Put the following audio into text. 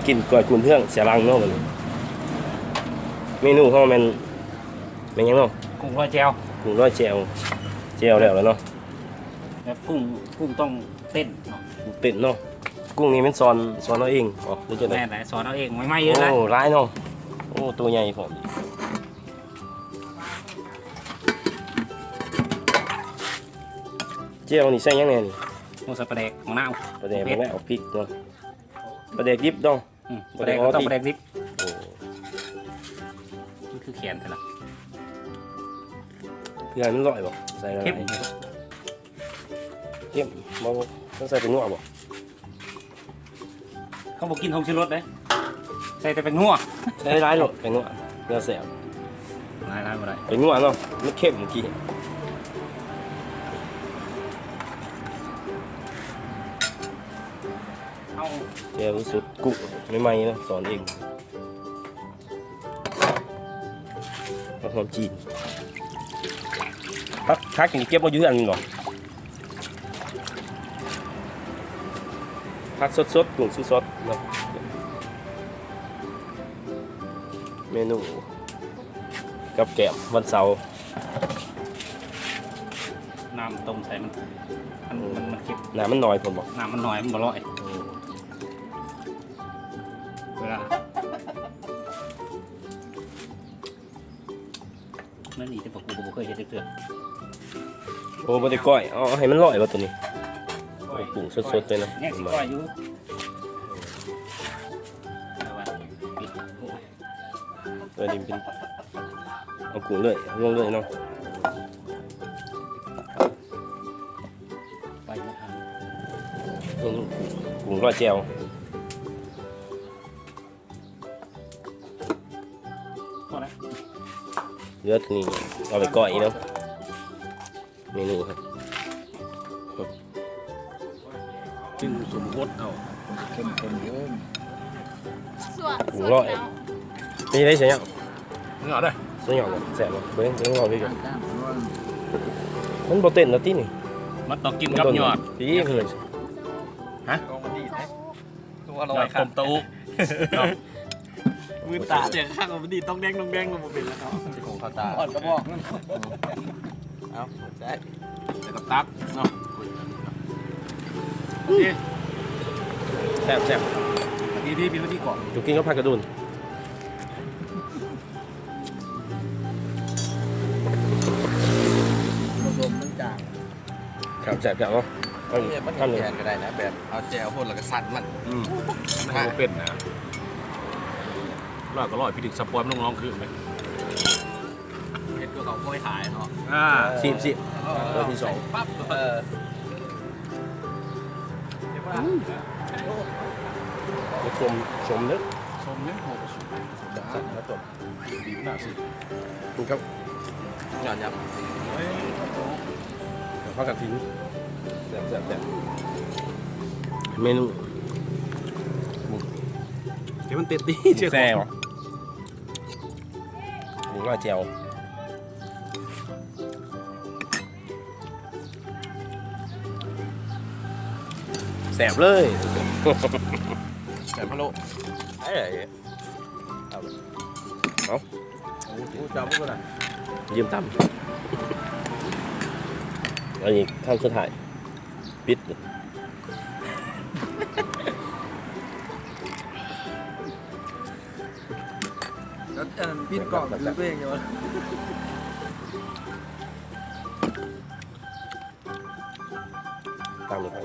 ກິນກ້ອຍກຸ້ງເພື່ອງເສຍຫຼັງເນາະບັດນີ້. ເມນູເຮົາແມ່ນ ແມ່ນຫຍັງເນາະ? ກຸ້ງລອຍແຈ່ວ. ກຸ້ງລອຍແຈ່ວ ແຈ່ວແລ້ວລະເນາະ. ແບບກຸ້ງ ກຸ້ງຕ້ອງເຕັ້ນເນາະ. ເຕັ້ນເນາະ. ກຸ້ງນີ້ແມ່ນສອນ ສອນເອົາເອງບໍ ຫຼືຈັ່ງໃດ? ແມ່ນແຫຼະ ສອນເອົາເອງ ໃໝ່ໆເລີຍ. ໂອ້ ຫຼາຍເນາະ. ໂອ້ ໂຕໃຫຍ່ພ້ອມ. ແຈ່ວນີ້ໃສ່ຫຍັງແດ່ນີ້? ໂອ້ ໃສ່ປາແດກ ໝາກນາວ ປາແດກ ເຜັດ ໝາກນາວ ພິກເນາະ. ປາແດກດິບເນາະ. ອືມ ປາແດກ ປາແດກ ຕ້ອງປາແດກດິບ. ໂອ້ ມັນຄືແຂນແທ້ລະ. ເພື່ອໃຫ້ມັນລອຍບໍ? ໃສ່ຫຼາຍ ເຄັມ ເຄັມ. ບໍ່ ຕ້ອງໃສ່ແປ້ງນົວບໍ? ເຮົາບໍ່ກິນຜົງຊູລົດເດ້ ໃສ່ແຕ່ແປ້ງນົວ. ໃສ່ຫຼາຍໂລດ ແປ້ງນົວ ແນວແຊບ. ຫຼາຍໆບໍ່ໄດ້ ແປ້ງນົວເນາະ ມັນເຄັມກີ້. ເອົາ ແຈ່ວສຸດ ກຸ້ງໃໝ່ໆເນາະ ສອນເອງ. ຜັກຫອມຈີນ ຜັກ ຜັກນີ້ເກັບມາຢູ່ເຮືອນແມ່ນບໍ່? ຜັກສົດໆ ກຸ້ງສົດໆເນາະ. ເມນູກັບແກ້ມວັນເສົາ. ນ້ຳຕົ້ມໃສ່ມັນ ມັນ ມັນ ມັນເຄັມ. ນ້ຳມັນໜ້ອຍໂພດບໍ? ນ້ຳມັນໜ້ອຍ ມັນບໍ່ລອຍ. ເວລາ ນັ້ນອີກ ແຕ່ວ່າກູກໍບໍ່ເຄີຍເຮັດຈັກເທື່ອ. ໂອ້ ບໍ່ໄດ້ກ້ອຍ ເອົາໃຫ້ມັນລອຍວ່າໂຕນີ້. ໂອ້ ກຸ້ງສົດໆເລີຍນະ ຍັງຊິກ້ອຍຢູ່. ແຕ່ວ່າປິດ ໂອ້ຍ ໂຕນີ້ເປັນ ເອົາກຸ້ງເລີຍ ລົງເລີຍເນາະ. ໄປ ກຸ້ງ ກຸ້ງລອຍແຈ່ວ. ພໍແລ້ວ ເຫຼືອນີ້ເອົາໄປກ້ອຍເນາະ. ເມນູ ຈຶ່ງສົມບົດເອົາ ເຂັ້ມຂຸ້ນເດີ. ສວນ ໂອ້ຍ ເປັນຈັ່ງໃດຊະຫຍັງ? ເອົາເດີ ສະຫຍັງແຊບບໍ່? ເບິ່ງ ເບິ່ງເອົາເລີຍ. ມັນບໍ່ເຕັ້ນແລ້ວຕິນີ້ ມັນຕ້ອງກິນກັບຍອດ. ປີເພິ່ນ ຮະ? ຕົວລອຍ ແບບຕົ້ມເຕົ້າຫູ້ເນາະ. ມືຕາແດງຂ້າງມັນດີ ຕ້ອງແດງ ຕ້ອງແດງ ລະບໍ່ເປັນລະເນາະ. ຊິຄົງເຂົ້າຕາ ອ່ອນກະບອກ. ເອົາ ໃສ່ ແລ້ວກໍຕັກເນາະ. ແຊບໆ ດີໆ ເປັນວິທີກອງ ຢູ່ກິນກັບຜັກກະດູນ. ບໍ່ສົມ ມັນຈາງ. ຄັບ ແຊບໆເນາະ. ມັນ ມັນແຂນກໍໄດ້ນະ ແບບເອົາແຈ່ວໂພດແລ້ວກໍສັດມັນ. ອືມ ມັນບໍ່ເປັນນະ ລອຍກໍລອຍ ພິລຶກສະປອຍມັນລົງລອງຄືນເລີຍ. ເຮັດຄືເຂົາໂກຍຂາຍເນາະ. ອ່າ ຊີມໆ ເອີ ເອີ ທີສອງ ປັບ. ເອີ ອືມ ສົ້ມ ສົ້ມເດີ ສົ້ມເດີ. ໂອ້ ສົ້ມ ສົ້ມ ສົ້ມ ສົ້ມ ສົ້ມ ມັນກໍງານຍຳ ເອີຍ ຜັກກະຖິນ. ແຊບໆໆ ເມນູ ທີ່ມັນຕິດດີ ແຊບ ໝູລອຍແຈ່ວ. ແຊບເລີຍ ແຊບພະໂລ້. ເອີຍ ເອົາ ເອົາ ໂອ້ ຈັບມັນກໍໄດ້ ຢືມຕຳ. ອັນນີ້ຄັ້ງສຸດທ້າຍ ປິດ. ແລ້ວອັນນັ້ນປິດກ້ອງຄືຕົວເອງຢູ່. ຕາມນີ້ໄປ